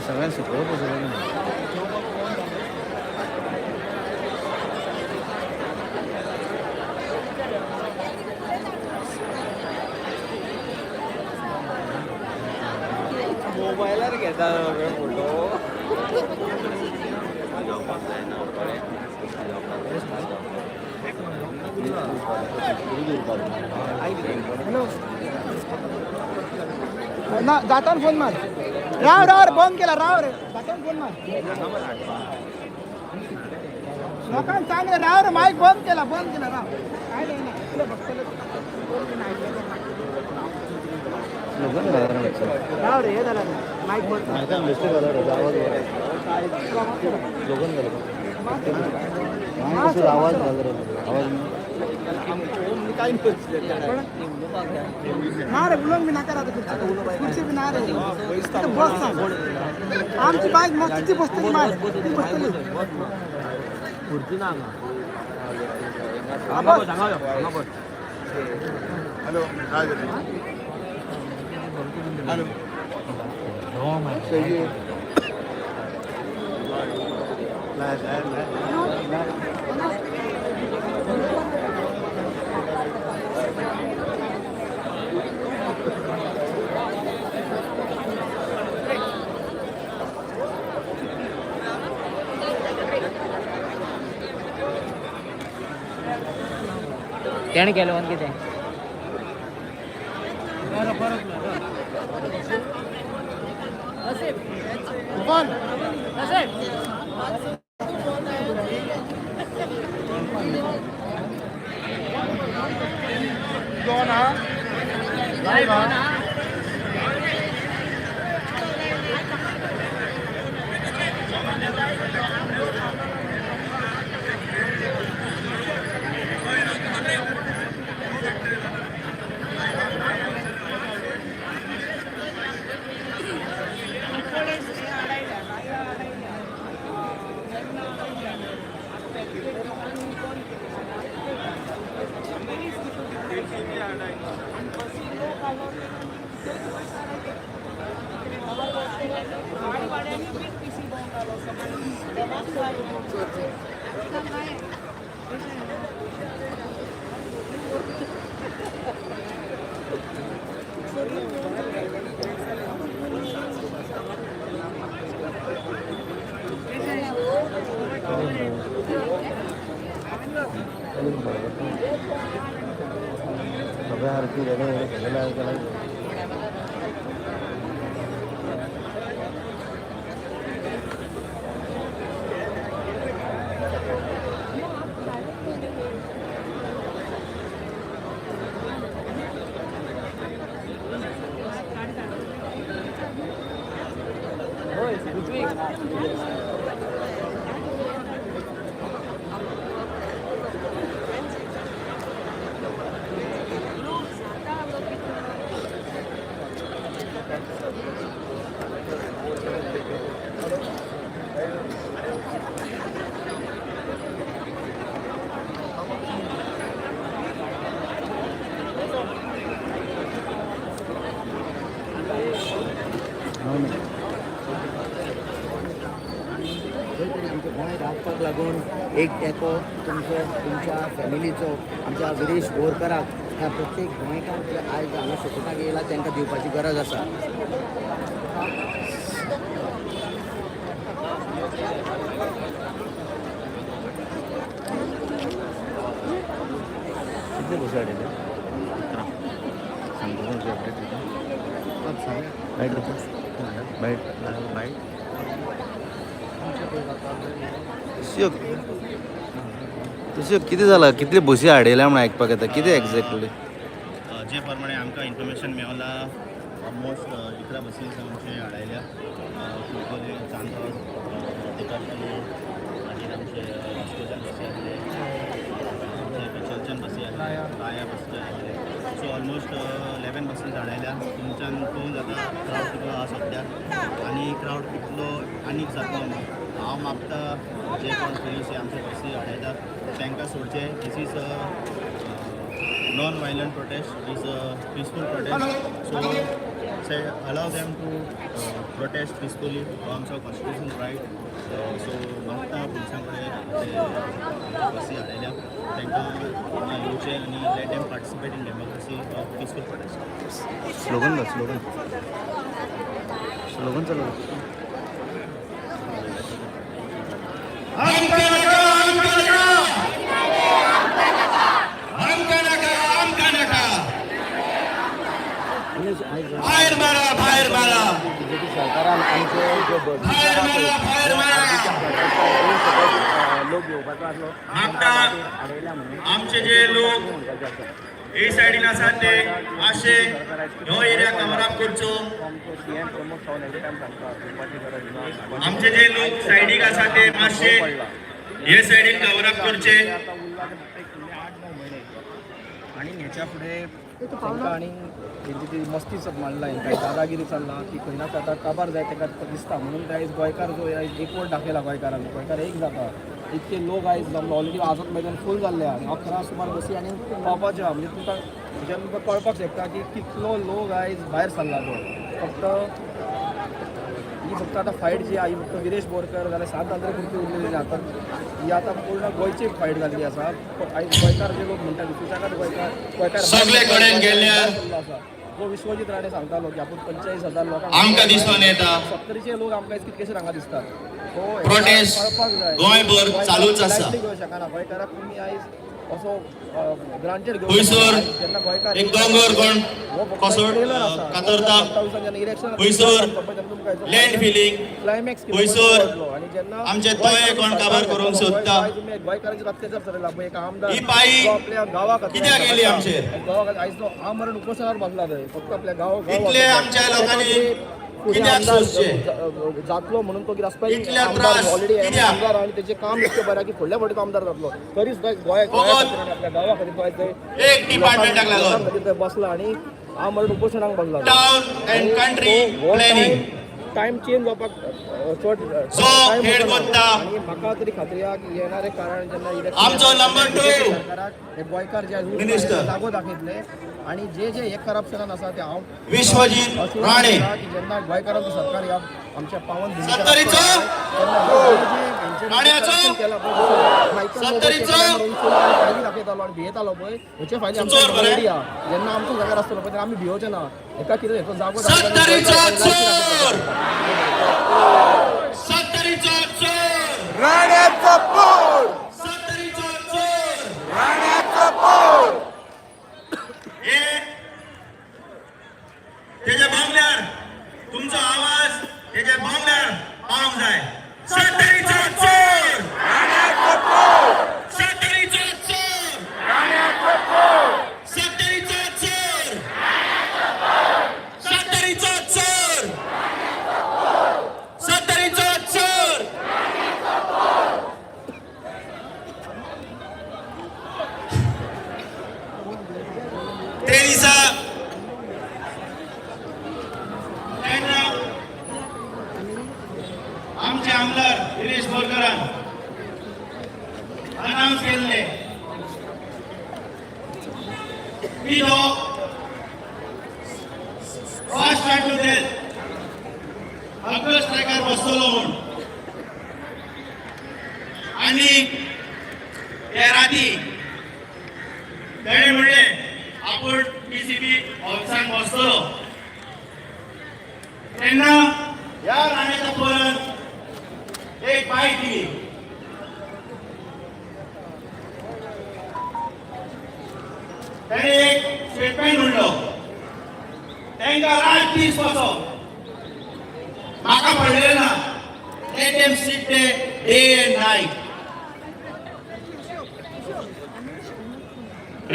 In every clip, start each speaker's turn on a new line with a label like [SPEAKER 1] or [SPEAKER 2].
[SPEAKER 1] सगळ्यांना शिकवलं पॉसिबल नाही.
[SPEAKER 2] मोबायलार घेता फोटो.
[SPEAKER 3] हॅलो, ना जाताना फोन मार. राव राव रे, बंद केला. राव रे, जाताना फोन मार. लोकांना सांग रे, राव रे, माईक बंद केला, बंद केला. राव, काय नाही ना तुला बघतलं.
[SPEAKER 1] लोकांना घालणार.
[SPEAKER 3] राव रे, हे झालं, माईक बंद.
[SPEAKER 1] नाही का बेस्ट घाला रे, आवाज लोकांना घाला. कसं आवाज घाल रे, आवाज नाही.
[SPEAKER 3] ना रे, उलोंग बी नाका. राहता खुर्ची, खुर्ची बी ना रे. तिथं बस सांग. आमची बाईक मग किती बसतली? माय ती बसतली.
[SPEAKER 2] खुर्ची ना हांगा.
[SPEAKER 3] हा, बस.
[SPEAKER 2] हांगा यो, हांगा बस.
[SPEAKER 4] हॅलो, काय झालं? हॅलो. सही आहे. नाही, नाही, नाही.
[SPEAKER 5] तेणें केलें वन कितें?
[SPEAKER 4] दोन हा.
[SPEAKER 1] सगळ्या आरती वेगळं वेगळं सगळं ऐकायला. खंय तरी आमच्या गोंय राखपाक लागून एक तेंको तुमचो, तुमच्या फॅमिलीचो आमच्या विरेश बोरकराक, ह्या प्रत्येक गोंयकार जे आयज हांगा सपोर्टाक येयला तांकां दिवपाची गरज आसा.
[SPEAKER 5] कितले बसी हाडिल्ले? सांगता तुमची अपडेट दिता. बायट दिता, बायट बायट. तश्यो कितें जालां? कितले बसी हाडयल्या म्हूण आयकपाक येता? कितें एग्जॅक्टली?
[SPEAKER 6] जे प्रमाणे आमकां इन्फॉर्मेशन मेवला, ऑलमोस्ट 11 बसीस आमचे हाडयल्या. कुंकळ्ळे, चांदोर, टिकापल्ली, मागीर आमचे वास्कोच्यान बसी आसले, आमचे बिचोलच्यान बसी आसले, राया बसी आसले. सो ऑलमोस्ट 11 बसीस हाडयल्या. तुमच्यान पळोवंक जाता क्रावड कितलो आसा सद्या आनी क्रावड कितलो आनीक जातलो म्हणून. हांव मागता, जे कोण पुलीस आमचे बसी हाडयतात तांकां सोडचे. This is non-violent protest, is a peaceful protest, so say allow them to protest peacefully. हो आमचो कॉन्स्टिट्युशन रायट. सो मागता पुलिसां कडेन, ते बसी हाडयल्या तांकां हांगा येवचें आनी let them participate in democracy of peaceful protest.
[SPEAKER 5] Slogan दा, स्लोगन, स्लोगन चालू.
[SPEAKER 7] आमकां नाका, आमकां नाका, आमकां नाका, आमकां नाका.
[SPEAKER 1] आनी आयज
[SPEAKER 7] भायर मारा, भायर मारा.
[SPEAKER 1] बीजेपी सरकारान आमचे ज्यो बसी
[SPEAKER 7] भायर मारा, भायर मारा.
[SPEAKER 1] लोक येवपाचो आसलो
[SPEAKER 7] मागता
[SPEAKER 1] हाडयल्या म्हणून
[SPEAKER 7] आमचे जे लोक
[SPEAKER 1] म्हणपाचें आसा.
[SPEAKER 7] हे सायडीन आसात ते मातशे ह्यो एरिया कवर अप करचो.
[SPEAKER 2] आमचो CM Pramod Sawant every time सांगता, भिवपाची गरज ना.
[SPEAKER 7] आमचे जे लोक सायडीक आसात ते मातशे हे सायडीन कवर अप करचे.
[SPEAKER 2] आता उरला ते फक्त एक 8-9 म्हयने आनी हेच्या फुडें तांकां आनी तेंची ती मस्ती मांडला, हेंकां दादागिरी चल्ला ती खंय ना खंय आतां काबार जायत तेका दिसता. म्हणून ते आयज गोंयकार जो आयज एकवट दाखयला गोंयकारान, गोंयकार एक जाता. इतके लोक आयज जमलो, ऑलरेडी आझाद मैदान फूल जाल्लें आहा आनी 11 सुमार बसी आनी पावपाच्यो आहा. म्हणजे तुमकां हेच्यान तुमकां कळपाक शकता की कितलो लोक आयज भायर सरला. तो फक्त ही फक्त आतां फायट जी आहा ही फक्त विरेश बोरकर जाल्यार सांत आंद्रे पुरती उरलेली ना, तर ही आतां पूर्ण गोंयची फायट जाल्ली आसा. आयज गोंयकार जे लोक म्हणटा सुशेगाद गोंयकार, गोंयकार
[SPEAKER 7] सगळे कडेन गेल्ल्यार
[SPEAKER 2] सरलो आसा. जो विश्वजीत राणे सांगतालो की आपूण 45,000 लोकांक
[SPEAKER 7] आमकां दिसून येता.
[SPEAKER 2] सत्तरीचे लोक आमकां आयज कितकेशे हांगा दिसतात. सो
[SPEAKER 7] Protest
[SPEAKER 2] कळपाक जाय,
[SPEAKER 7] गोंयभर चालूच आसा.
[SPEAKER 2] लायटली घेवंक शकना गोंयकाराक तुमी आयज असो ग्रांटेड घेवंक
[SPEAKER 7] पयसर
[SPEAKER 2] शकना. जेन्ना गोंयकार
[SPEAKER 7] एक दोंगर कोण
[SPEAKER 2] हो फक्त
[SPEAKER 7] कसो
[SPEAKER 2] ट्रेलर आसा.
[SPEAKER 7] कातरता.
[SPEAKER 2] 27 जेन्ना इलेक्शन
[SPEAKER 7] पयसर लँड फिलिंग,
[SPEAKER 2] क्लायमॅक्स
[SPEAKER 7] पयसर
[SPEAKER 2] आनी जेन्ना
[SPEAKER 7] आमचे तोये कोण काबार करूंक सोदता.
[SPEAKER 2] गोंयकारांचेर अत्याचार चलयला पळय एक आमदार
[SPEAKER 7] ही पायी
[SPEAKER 2] जो आपल्या गांवा खातीर
[SPEAKER 7] कित्याक गेली आमचेर?
[SPEAKER 2] गांवा खातीर आयज तो आमरण उपोशणार बसला थंय फक्त आपल्या गांव गांव
[SPEAKER 7] इतले आमच्या लोकांनी कित्याक सोंसचें?
[SPEAKER 2] जातलो म्हणून तो कितें आसपाक
[SPEAKER 7] इतले त्रास
[SPEAKER 2] ऑलरेडी
[SPEAKER 7] कित्याक?
[SPEAKER 2] आमदार आनी तेचें काम इतकें बरें की फुडल्या फावटी तो आमदार जातलो तरी सुद्दां गोंय
[SPEAKER 7] फकत
[SPEAKER 2] खातीर आनी आपल्या गांवा खातीर तो आयज थंय
[SPEAKER 7] एक डिपार्टमेंटाक लागून.
[SPEAKER 2] लोकां खातीर थंय बसला आनी आमरण उपोशणाक बसला.
[SPEAKER 7] Town and country planning
[SPEAKER 2] time change जावपाक चड
[SPEAKER 7] जो
[SPEAKER 2] time
[SPEAKER 7] हेड
[SPEAKER 2] वचना.
[SPEAKER 7] कोत्ता.
[SPEAKER 2] आनी म्हाका तरी खात्री आहा की येणारे कारण जेन्ना इलेक्शन
[SPEAKER 7] आमचो नंबर टू
[SPEAKER 2] सरकाराक हे गोंयकार जे आयज
[SPEAKER 7] मिनिस्टर.
[SPEAKER 2] जागो दाखयतले आनी जे जे हे करप्शनान आसा ते हांव
[SPEAKER 7] विश्वजीत
[SPEAKER 2] अशुरन्स
[SPEAKER 7] राणे.
[SPEAKER 2] दिता की जेन्ना गोंयकारांचो सरकार ह्या आमच्या पावन भुमीचेर
[SPEAKER 7] सत्तरीचो?
[SPEAKER 2] आसतलो, तेन्ना जे जे हेंचेर
[SPEAKER 7] राण्याचो?
[SPEAKER 2] corruption केलां पळय, जसो मायकल लोबो
[SPEAKER 7] सत्तरीचो?
[SPEAKER 2] फायली दाखयतालो आनी भियेतालो पळय, हेचे फायली आमच्या
[SPEAKER 7] चोर बरे.
[SPEAKER 2] ऑलरेडी आहा. जेन्ना आमचो सरकार आसतलो पळय तेन्ना आमी भियोचे ना. हेका कितें हेचो जागो दाखयता.
[SPEAKER 7] सत्तरीचो चोर, सत्तरीचो चोर,
[SPEAKER 4] राण्याचा पोर,
[SPEAKER 7] सत्तरीचो चोर.
[SPEAKER 4] राण्याचा पोर.
[SPEAKER 7] हे तेच्या बांगल्यार तुमचो आवाज तेच्या बांगल्यार पावंक जाय. सत्तरीचो चोर,
[SPEAKER 4] राण्याचा पोर,
[SPEAKER 7] सत्तरीचो चोर,
[SPEAKER 4] राण्याचा पोर.
[SPEAKER 7] सत्तरीचो चोर, सत्तरीचो चोर, सत्तरीचो bastard to death. Hunger स्ट्रायकार बसतलो म्हूण. आनी ते राती तेणें म्हणलें, आपूण पीसीबी ऑफिसान बसतलो. तेन्ना ह्या राण्याच्या पोरान एक बायट दिली. तेणें एक स्टेटमेंट म्हणलो, तांकां रात दीस बसो, म्हाका पडलें ना. Let them sit there day and night.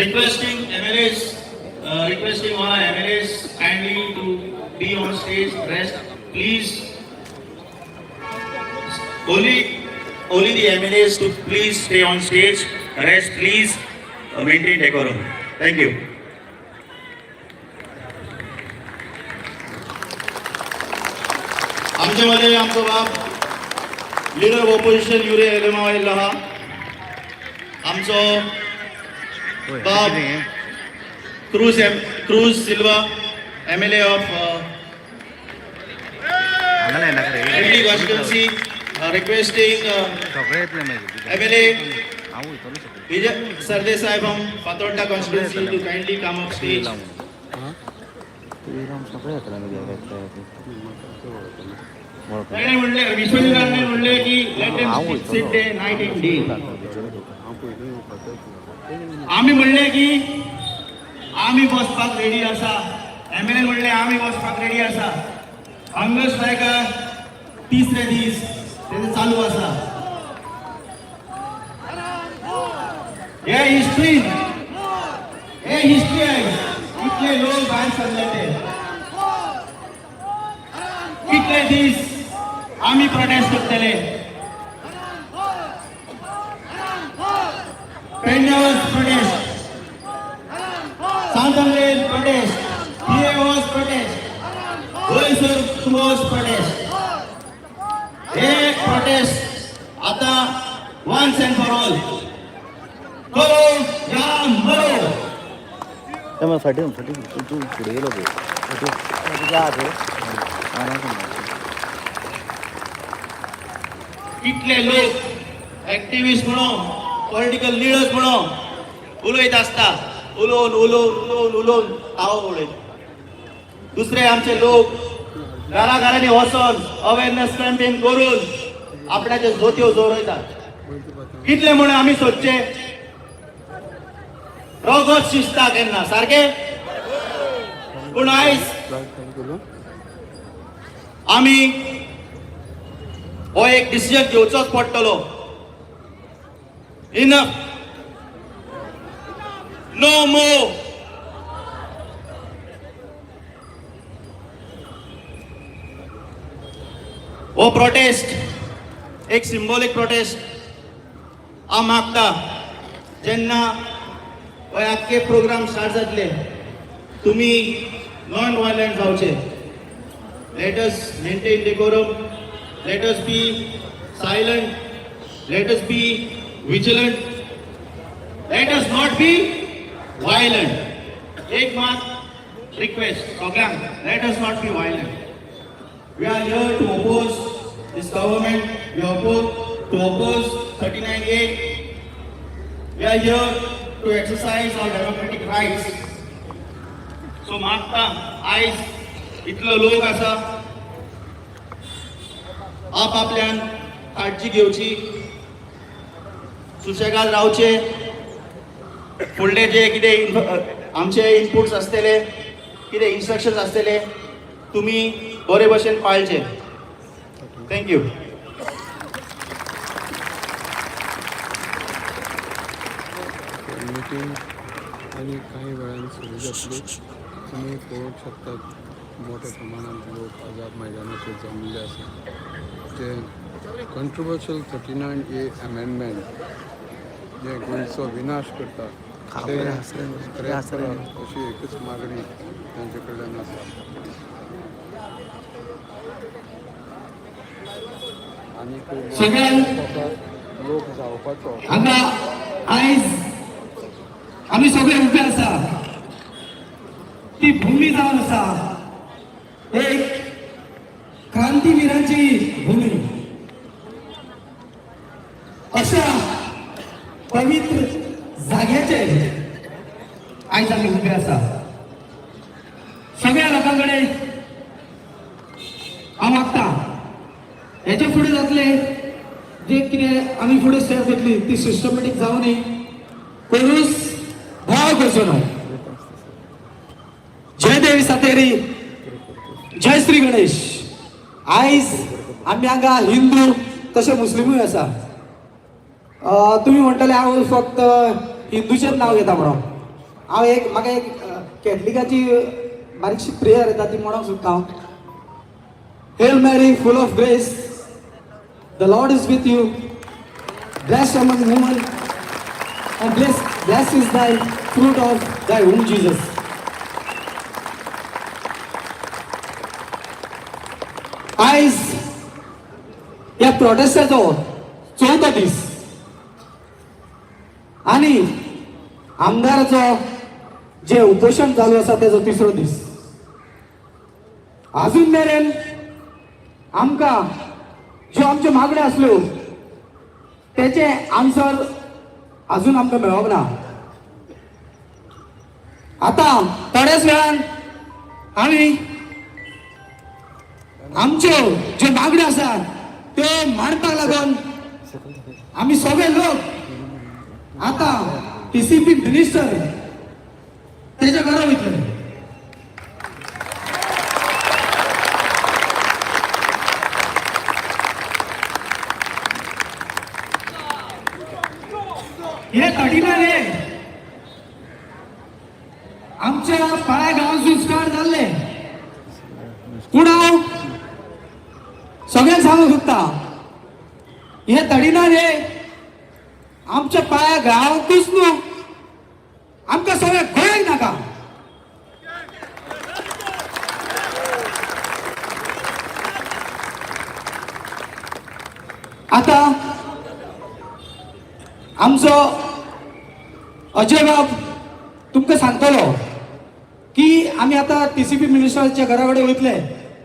[SPEAKER 7] Requesting MLAs, requesting all our MLAs kindly to be on stage, rest, please. Only the MLAs to please stay on stage, rest please maintain decorum. Thank you. आमचे मध्ये आमचो बाब leader of opposition Yuri Alemao आयिल्लो आहा. आमचो बाब Cruz M Cruz Silva, MLA of
[SPEAKER 5] हांगा लायना रे.
[SPEAKER 7] एमडी कॉन्स्टिट्युन्सी, रिक्वेस्टिंग
[SPEAKER 5] सगळे येतले मागीर.
[SPEAKER 7] एमएलए
[SPEAKER 5] हांव वयतलो सगळे.
[SPEAKER 7] Vijay Sardesai from Fatorda constituency to kindly come up stage.
[SPEAKER 5] सगळे येतले मागीर.
[SPEAKER 7] ताणें म्हणलें, विश्वजीत राणे म्हणलें की let them sit day night and day. आमी म्हणलें की आमी बसपाक रेडी आसा. एमएलए म्हणलें, आमी बसपाक रेडी आसा. हंगर स्ट्रायकार तिसरे दीस तेजे चालू आसा. हे हिस्ट्री, हे हिस्ट्री आयज इतले लोक भायर सरले ते. कितले दीस आमी प्रोटेस्ट करतले? Pernem was protest, Sant Andres protest, Thiye was protest, Boisar was protest. हे प्रोटेस्ट आता वन्स अँड फॉर ऑल करो या मरो.
[SPEAKER 5] फाटी फाटी, तूं फुडें येयलो पळय, फाटी.
[SPEAKER 1] तुझ्या हात.
[SPEAKER 5] आराम.
[SPEAKER 7] कितले लोक ऍक्टिव्हिस्ट म्हणून, पॉलिटिकल लिडर्स म्हणून उलयत आसता. उलोवन उलोवन उलोवन उलोवन हांव उलयत. दुसरे आमचे लोक घरा घरांनी वचोन अवेरनेस कॅम्पेन करून आपणाचे जोत्यो जोरयतात. कितले म्हणून आमी सोदचे? रोगोत शिजता केन्ना सारके. पूण आयज आमी हो एक डिसिजन घेवचोच पडटलो. इनफ, नो मोर. हो प्रोटेस्ट एक सिंबॉलिक प्रोटेस्ट हांव मागता, जेन्ना हो आख्खे प्रोग्राम स्टार्ट जातले, तुमी नॉन वायलंट जावचे. Let us maintain decorum, let us be silent, let us be vigilant, let us not be violent. एक मात रिक्वेस्ट सगळ्यांक, let us not be violent. We are here to oppose this government. We are to oppose 39A. We are here to exercise our democratic rights. So मागता, आयज इतलो लोक आसा, आपापल्यान काळजी घेवची, सुशेगाद रावचे. फुडले जे कितें आमचे इनपुट्स आसतले, कितें इन्स्ट्रक्शन्स आसतले, तुमी बरे भशेन पाळचे. Thank you.
[SPEAKER 8] Meeting आनी कांय वेळान सुरू जातली. तुमी पळोवंक शकतात, मोठ्या प्रमाणात लोक आझाद मैदानाचेर जमिल्ले आसा. जे कंट्रोवर्शियल 39A amendment जे गोंयचो विनाश करता ते स्क्रॅप करात अशी एकच मागणी तांचे कडल्यान आसा. आनी लोक जावपाचो.
[SPEAKER 9] हांगा आयज आमी सगळे उबे आसा ती भूमी जावन आसा. एक क्रांतीवीरांची भूमी. अशा पवित्र जाग्याचेर आयज आमी उबे आसा. सगळ्या लोकां कडेन हांव मागता, हेचे फुडें जातले जे कितें आमी फुडें स्टेप घेतली ती सिस्टमॅटीक जावनी, कोणूच बोवाळ करचो न्हू. जय देवी सातेरी, जय श्री गणेश. आयज आमी हांगा हिंदू तशे मुस्लिमूय आसा. तुमी म्हणटले हांव फक्त हिंदूचेच नांव घेता म्हणून. हांव एक म्हाका एक कॅथलिकाची बारीकशी प्रेयर येता, ती म्हणूंक सोदता हांव. Hail Mary, full of grace, the Lord is with you. Blessed among women and blessed is thy fruit of thy womb, Jesus. आयज ह्या प्रोटेस्टाचो चवथो दीस आणि आमदाराचो जे उपोशण चालू आसा तेजो तिसरो दीस. अजून मेरेन आमकां ज्यो आमच्यो मागण्यो आसल्यो तेचे आन्सर अजून आमकां मेळोंक ना. आतां थोड्याच वेळान आमी आमच्यो ज्यो मागण्यो आसा त्यो मांडपाक लागून आमी सगळे लोक आतां टीसीपी मिनिस्टर तेच्या घरा वयतले. हे तडीना रे आमच्या पाळ्या गांवांतून स्टार्ट जाल्ले, पूण हांव सगळ्यांक सांगूंक सोदता, हे तडिना रे आमच्या पाळ्या गांवांतूच न्हू, आमकां सगळ्या गोंयांक नाका. आतां आमचो अजय बाब तुमकां सांगतलो की आमी आतां टीसीपी मिनिस्टराच्या घरा कडेन वयतले,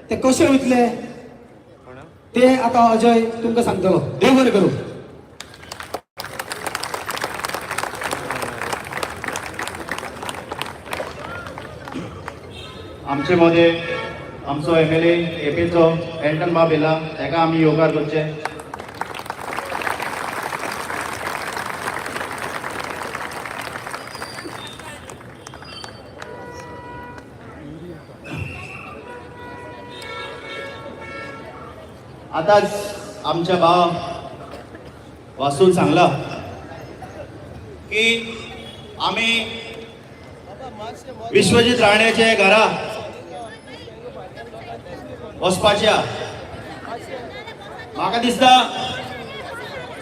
[SPEAKER 9] ते कशे वयतले ते आतां अजय तुमकां सांगतलो. देव बरें करूं.
[SPEAKER 7] आमचे मदें आमचो एमएलए एपेचो एल्टन बाब येयला, ताका आमी येवकार करचे. आतांच आमच्या भाव वासून सांगला की आमी विश्वजीत राणेचे घरा वचपाच्या. म्हाका दिसता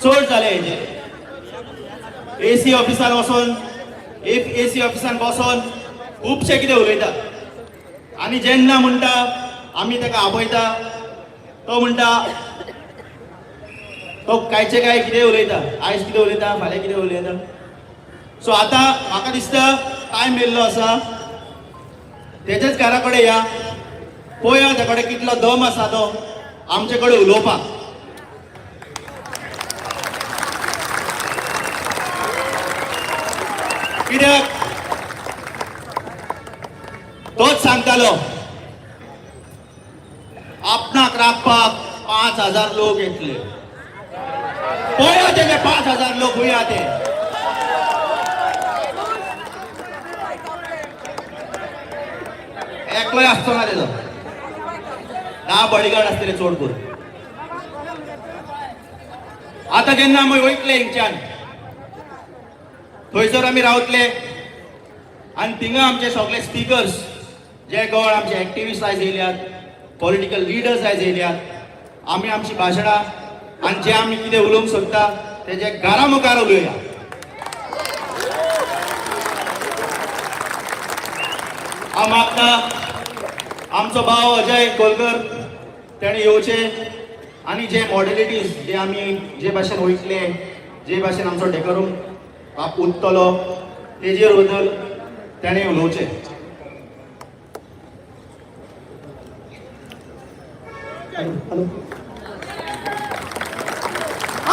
[SPEAKER 7] चड जालें हेजें. एसी ऑफिसान वचोन, एसी ऑफिसान बसोन खुबशें कितें उलयता आनी जेन्ना म्हणटा आमी ताका आपयता, तो म्हणटा तो कायचे काय कितें उलयता, आयज कितें उलयता, फाल्यां कितें उलयता. सो आतां म्हाका दिसता टायम येयल्लो आसा, तेज्याच घरा कडेन या, पळोवया ताचे कडेन कितलो दम आसा तो आमचे कडेन उलोवपाक. कित्याक तोच सांगतालो आपणाक राखपाक 5,000 लोक येतले. पळया तेजे 5,000 लोक खंय ते. एकलोय आसचो ना तेजो, 10 बॉडीगार्ड आसतले चड करून. आतां जेन्ना आमी वयतले हिंगच्यान, थंयसर आमी रावतले आनी थिंगा आमचे सगळे स्पिकर्स जे कोण आमचे एक्टिविस्ट आयज येयल्यात, पॉलिटिकल लिडर्स आयज येयल्यात, आमी आमची भाशणां आनी जे आमी कितें उलोवंक सोदता तेजे घरा मुखार उलोवया. हांव मागता आमचो भाव अजय कोलकर तेणें येवचें आनी जे मॉडलिटीज जे आमी जे भाशेन वयतले, जे भाशेन आमचो डेकोरूम उरतलो तेजेर बद्दल तेणें उलोवचें.
[SPEAKER 9] हॅलो.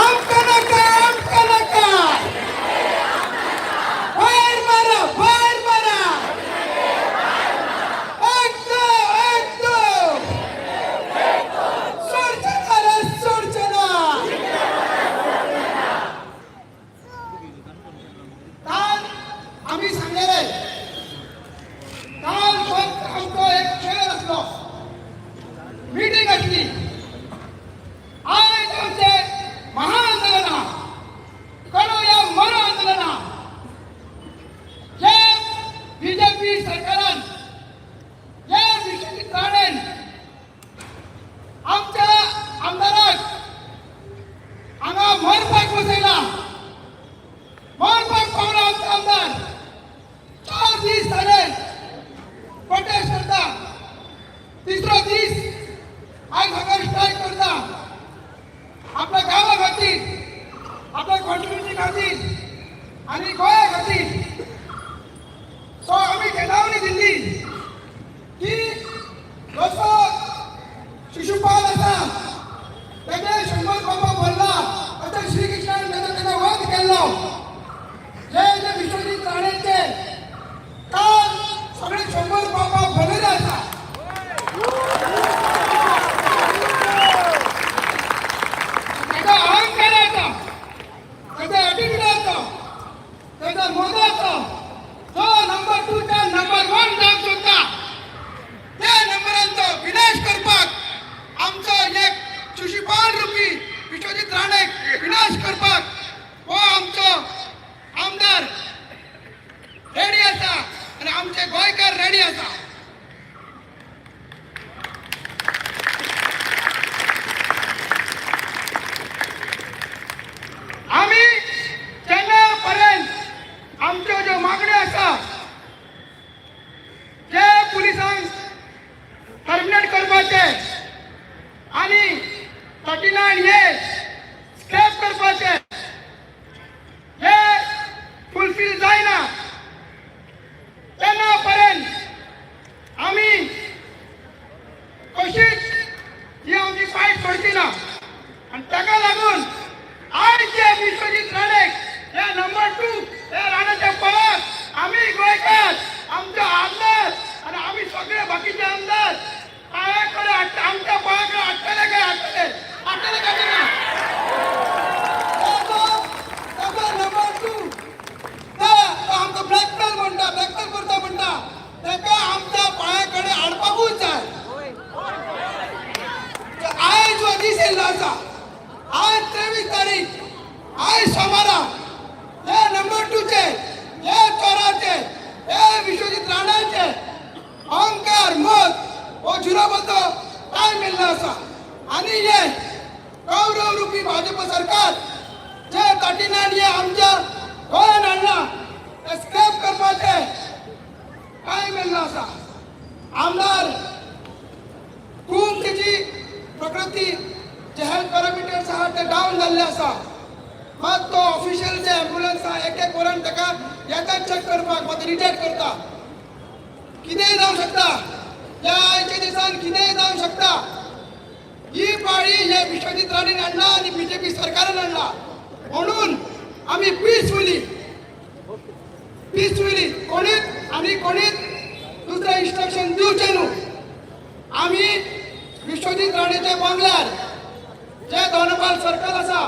[SPEAKER 9] आमकां नाका, आमकां नाका, भायर मारा, भायर मारा. एक दो, एक दो, सोडचे ना रे, सोडचे ना. काल आम्ही सांगलेले, काल फक्त आमचो एक खेळ आसलो, मिटींग आसली. आयज आमचे महाआंदोलना, करो या मरो आंदोलना. जे बीजेपी सरकारान, जे विश्वजीत राणेन आमच्या आमदाराक हांगा मरपाक बसयला, मरपाक पावला आमचो आमदार. 4 दीस जाले प्रोटेस्ट करता, तिसरो दीस आयज हांगा स्ट्रायक करता, आपल्या गांवा खातीर, आपल्या कॉन्स्टिट्युन्सी खातीर आनी गोंया खातीर. सो आमी चेतावणी दिल्ली की जसो शिशुपाल आसा, तेजे 100 बाबा भरला, तशें श्रीकृष्णान तेजो तेजो वध केल्लो. जे जे विश्वजीत राणेचे काल सगळे 100 बाबा भरलेले आसा. ताका अहंकार येता, ताचा ॲटिट्यूड येतो, त्याचा मोद येतो. जो नंबर टूचा नंबर वन जावंक सोदता, त्या नंबरांचो विनाश करपाक, आमचो एक शिशुपाल रुपी विश्वजीत राणेक विनाश करपाक हो आमचो आमदार रेडी आसा आनी आमचे गोंयकार रेडी आसा. आमी जेन्ना पर्यंत आमच्यो ज्यो मागण्यो आसा, जे पुलिसांक टर्मिनेट करपाचे आनी 39A scrap करपाचे, हे फुलफील जायना तेन्ना पर्यंत आमी कशीच ही आमची फायट सोडची ना. आनी ताका लागून आयज जे विश्वजीत राणेक, हे नंबर टू हे राण्याच्या पळत आमी गोंयकार, आमचो आमदार आनी आमी सगळे बाकीचे आमदार पांया कडेन हाडटा, आमच्या पांया कडेन हाडटले काय हाडटले, हाडटले काय ना. ताजो नंबर टू तो आमकां ब्लॅकमेल म्हणटा, ब्लॅकमेल करता म्हणटा, ताका आमच्या पांया कडेन हाडपाकूच जाय. आयज हो दीस येयल्लो आसा, आज 23 तारीख, आयज सोमारा हे नंबर टूचे, हे चोराचे, हे विश्वजीत राणाचे अहंकार मत हो झिरोपाचो टायम येयल्लो आसा. आनी हे कौरव रुपी भाजप सरकार जे 39 हे आमच्या गोंयान हाडला, ते स्क्रॅप करपाचे टायम येयल्लो आसा. आमदार खूब तेजी प्रकृती, जे हेल्थ पॅरामिटर्स आहा ते डावन जाल्ले आसा. मात तो ऑफिशियल जे एम्बुलन्स आहा, एक एक वरान ताका येतात चॅक करपाक, मात रिजेक्ट करता. कितेंय जावंक शकता ह्या आयच्या दिसान, कितेंय जावंक शकता. ही पाळी हे विश्वजीत राणेन हाडला आनी बीजेपी सरकारान हाडला, म्हणून आमी पिसफुली पिसफुली, कोणीच आनी कोणीच दुसरें इन्स्ट्रक्शन दिवचें न्हू. आमी विश्वजीत राणेच्या बंगल्यार, जे दोनपाल सर्कल आसा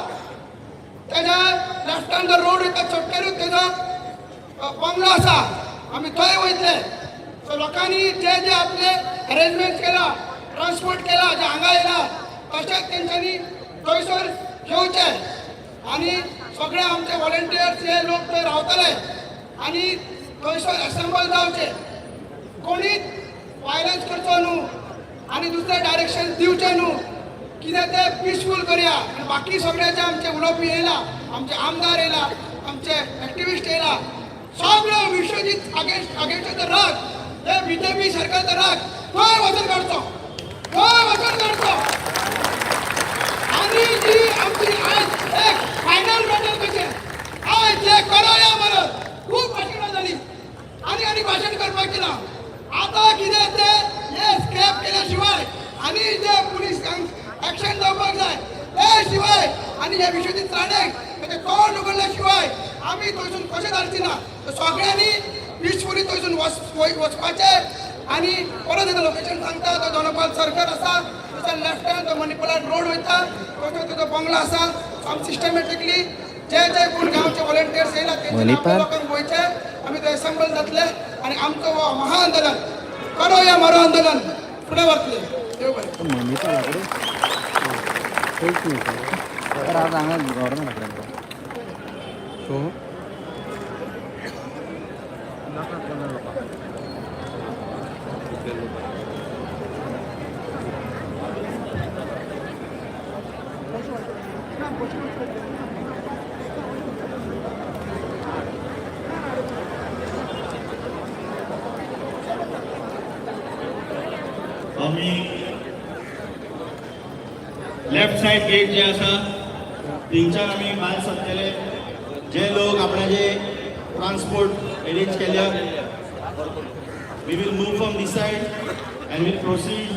[SPEAKER 9] तेज्या लेफ्टान जो रोड वयता चोटकेरूच तेजो बंगलो आसा, आमी थंय वयतले. सो लोकांनी जे जे आपले अरेंजमेंट केला, ट्रान्सपोर्ट केला, जे हांगा येयला, तशेंच तेंच्यांनी थंयसर येवचे आनी सगळे आमचे वॉलंटियर्स हे लोक थंय रावतले आनी थंयसर असेंबल जावचे. कोणीच वायलन्स करचो न्हू आनी दुसरें डायरेक्शन दिवचें न्हू. कितें तें पिसफूल करया. आनी बाकी सगळे जे आमचे उलोवपी येयला, आमचे आमदार येयला, आमचे एक्टिविस्ट येयला, सगळो विश्वजीत अगेन्स्टाचो राग, हे बीजेपी सरकारचो राग थंय वचून काडचो, थंय वचून काडचो. आनी जी आमची आज एक फायनल बॅटल कशें आज जे करो या मरत, खूब भाशणां जाली आनी आनी भाशण करपाक ना. आतां कितें तें हे स्क्रॅप केल्या शिवाय आनी जे पुलीस
[SPEAKER 3] एक्शन जावपाक जाय. ते शिवाय आनी ह्या विश्वजीत राणेक तेजें तोंड उगडल्या शिवाय आमी थंयसून कशें धाडची ना. सगळ्यांनी पिसफुली थंयसून वचपाचें. आनी परत एकदां लोकेशन सांगता, तो दोनापाल सर्कल आसा, थंयसर लेफ्टान तो मणिपुलान रोड वयता, थंयसर तेजो बंगलो आसा. आमी सिस्टमॅटिकली जे जे कोण गांवचे वॉलंटियर्स येयला तेंचे आपल्या लोकांक वयचे, आमी थंय असेंबल जातले आनी आमचो हो महाआंदोलन, करो या मरो आंदोलन फुडें वतले. देव बरें.
[SPEAKER 8] खंयच न्ही.
[SPEAKER 5] तर आज हांगा गव्हर्मेंट.
[SPEAKER 8] सो
[SPEAKER 7] आमी लेफ्ट सायड गेट जे आसा थंयच्यान आमी भायर सरतले. जे लोक आपणाचे ट्रान्सपोर्ट एरेंज केल्या, we will move from this side and will proceed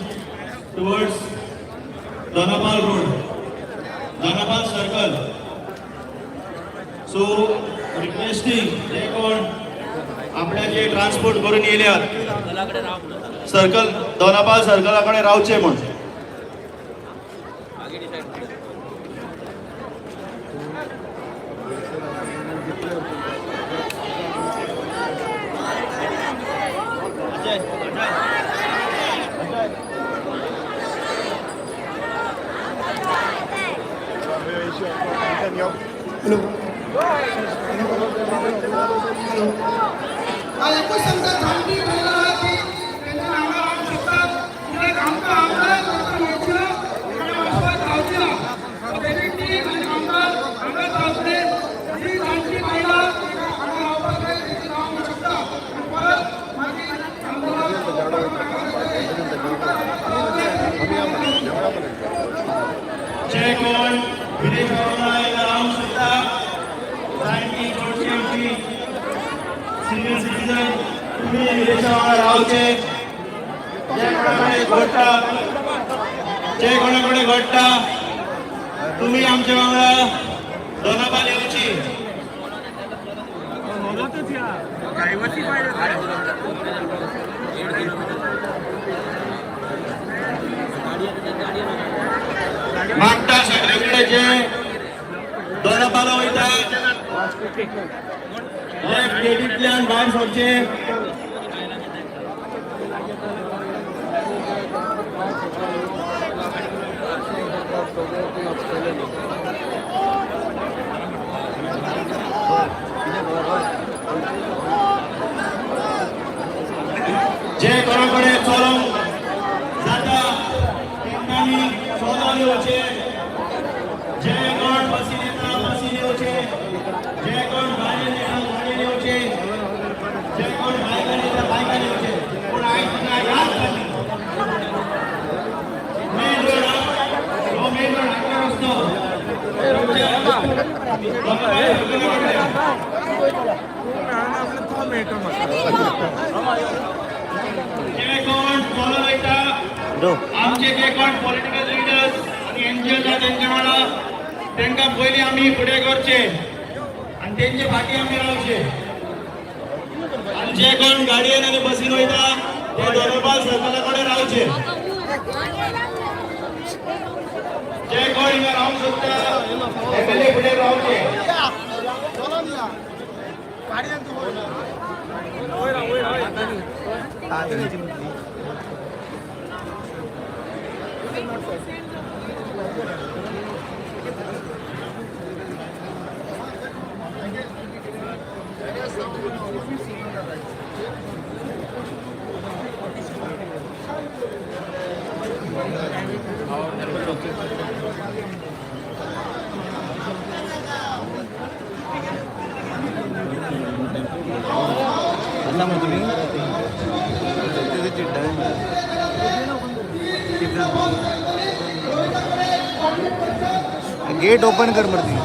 [SPEAKER 7] towards Dona Paula road, Dona Paula circle. So requesting जे कोण आपणाचे ट्रान्सपोर्ट करून येयल्यात, सर्कल, दोनापाल सर्कला कडेन रावचे म्हूण.
[SPEAKER 3] हांव एकूच सांगता, जाणटी बायलां आहा ती तेंच्या हांगा रावंक शकतात, कित्याक आमकां हांगा वचपाक मेळची ना आनी वचपाक रावची ना. तेजी ती आनी आमदार हांगाच रावतले. जी जाणटी बायलां हांगा रावपाक जाय तेजी रावंक शकता आनी परत मागीर आंदोलन.
[SPEAKER 7] जे कोण विरेश वांगडा रावंक शकता, जाणटी चडशी आमची सिनियर सिटीजन, तुमी विरेशा वांगडा रावचे. जे कोणा कडेन घडटा, जे कोणा कडेन घडटा, तुमी आमच्या वांगडा दोनापाल येवची. मागता सगळे कडेन, जे दोनापाला वयता, लेफ्ट गेटींतल्यान भायर सरचे. जे कोणा कडेन चलोवंक जाता तेंच्यांनी चलोन येवचे. जे कोण बसीन येता बसीन येवचे. जे कोण गाडयेन येता गाडयेन येवचे. जे कोण बायकान येता बायकान येवचे. पूण आयज तुका याद जाली, मेन रोड, हो मेन रोड, आगरा रस्तो. जे कोण चलोन वयता, आमचे जे कोण पॉलिटिकल लिडर्स आनी एनजीओ आसा तेंचे वांगडा, तांकां पयलीं आमी फुडें करचे आनी तेंचे फाटीं आमी रावचे. आनी जे कोण गाडयेन आनी बसीन वयता ते दोनोपाल सर्कला कडेन रावचे. जे कोण हिंगा रावंक सोदता ते पयलीं फुडें रावचे.
[SPEAKER 3] चलोन या गाडयेन.
[SPEAKER 5] आता मग तुम्ही गेट ओपन कर मर्दी.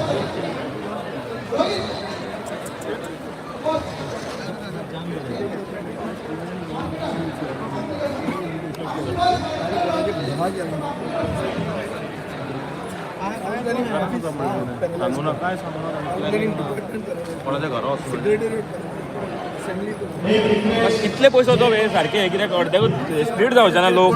[SPEAKER 6] सांगू ना काय सांगू ना कोणाच्या घरा वचून.
[SPEAKER 10] कितले पयसो तो हे सारखे कित्याक अर्द्याकूच स्प्लीट जावचे ना लोक.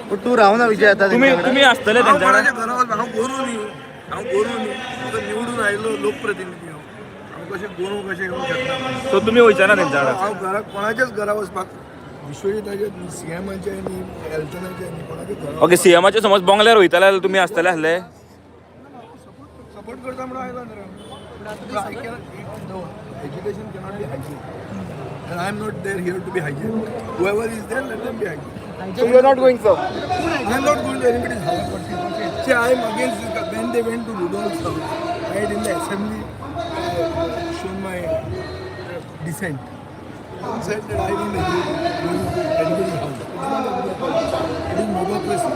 [SPEAKER 5] पूण तूं रावना विजय आतां
[SPEAKER 10] तुमी
[SPEAKER 5] तेंच्या
[SPEAKER 10] तुमी आसतले
[SPEAKER 4] हांव
[SPEAKER 10] तेंच्या
[SPEAKER 4] कोणाच्या घरा वचपा, हांव गोरू न्ही, हांव गोरू न्ही, म्हाका निवडून आयलो लोकप्रतिनिधी हांव. हांव कशें गोरू कशें येवंक शकना.
[SPEAKER 10] सो तुमी वयचे ना तेंच्या वांगडा?
[SPEAKER 4] हांव घरा कोणाच्याच घरा वचपाक, विश्वजिताचे न्ही, सीएमाचे न्ही, एल्टनाचे न्ही, कोणाच्या घरा.
[SPEAKER 10] ओके, सीएमाचे समज बंगल्यार वयतले जाल्यार तुमी आसतले आसले?
[SPEAKER 4] सपोर्ट करता म्हणून आयलो न्ही हांव. I cannot, education cannot be hijacked. And I am not there here to be hijacked. Whoever is there, let them be hijacked.
[SPEAKER 2] So you are not going, sir?
[SPEAKER 4] I am not going to anybody's house. See, I am against this. When they went to Rudolph's house, I had in the assembly shown my dissent. I said that I don't agree with going to anybody's house. It is not a politics. It is mobocracy.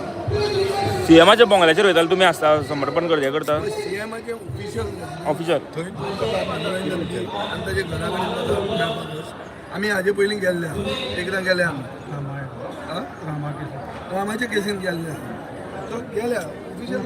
[SPEAKER 10] सीएमाच्या बंगल्याचेर वयताले तुमी आसता समर्पण करचे करता?
[SPEAKER 4] सीएमाचे official
[SPEAKER 10] officer.
[SPEAKER 4] थंय ताका मनोरंजन दी आनी ताजे घरा कडेन ताका मेळपाक वच. आमी हाजे पयलीं गेल्ले आहा, एकदां गेले आमी. आं? रामाच्या केसीन गेल्ले आहा. सो गेल्या ऑफिशियल.